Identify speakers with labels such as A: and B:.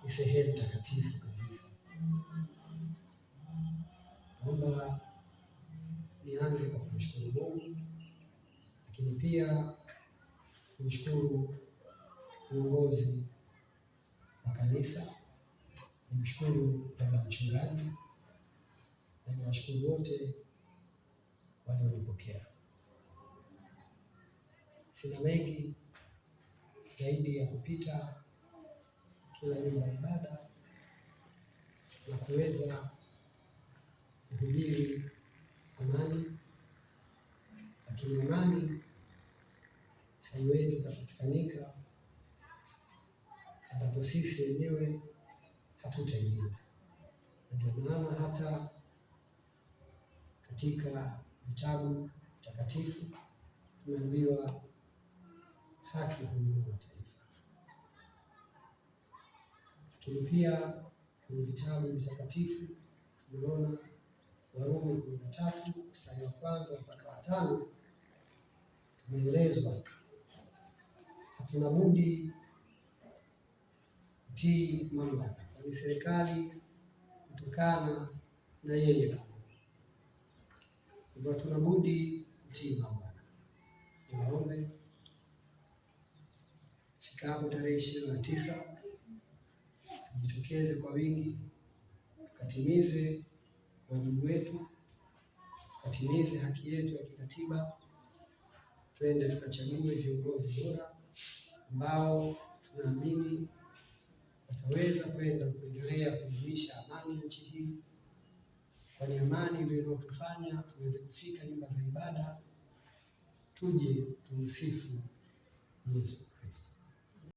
A: Ni sehemu takatifu kabisa. Naomba nianze kwa kumshukuru Mungu, lakini pia kumshukuru uongozi wa kanisa, nimshukuru baba mchungaji na niwashukuru wote walionipokea. Sina mengi zaidi ya kupita kila nyumba ya ibada na kuweza kuhubiri amani, lakini amani haiwezi kupatikanika ambapo sisi wenyewe hatutailinda. Na ndio maana hata katika vitabu takatifu tumeambiwa haki huinua taifa, lakini pia kwenye vitabu vitakatifu tumeona Warumi 13 mstari wa kwanza mpaka wa 5 tumeelezwa hatuna budi kutii mamlaka, kwani serikali kutokana na yeye. Hivyo hatuna budi kutii mamlaka. Niwaombe ifikapo tarehe 29 tujitokeze kwa wingi, tukatimize wajibu wetu, tukatimize haki yetu ya kikatiba, twende tukachague viongozi bora ambao tunaamini wataweza kwenda kuendelea kudumisha amani ya nchi hii, kwani amani ndio inayotufanya tuweze kufika nyumba za ibada, tuje tumsifu Yesu Kristo.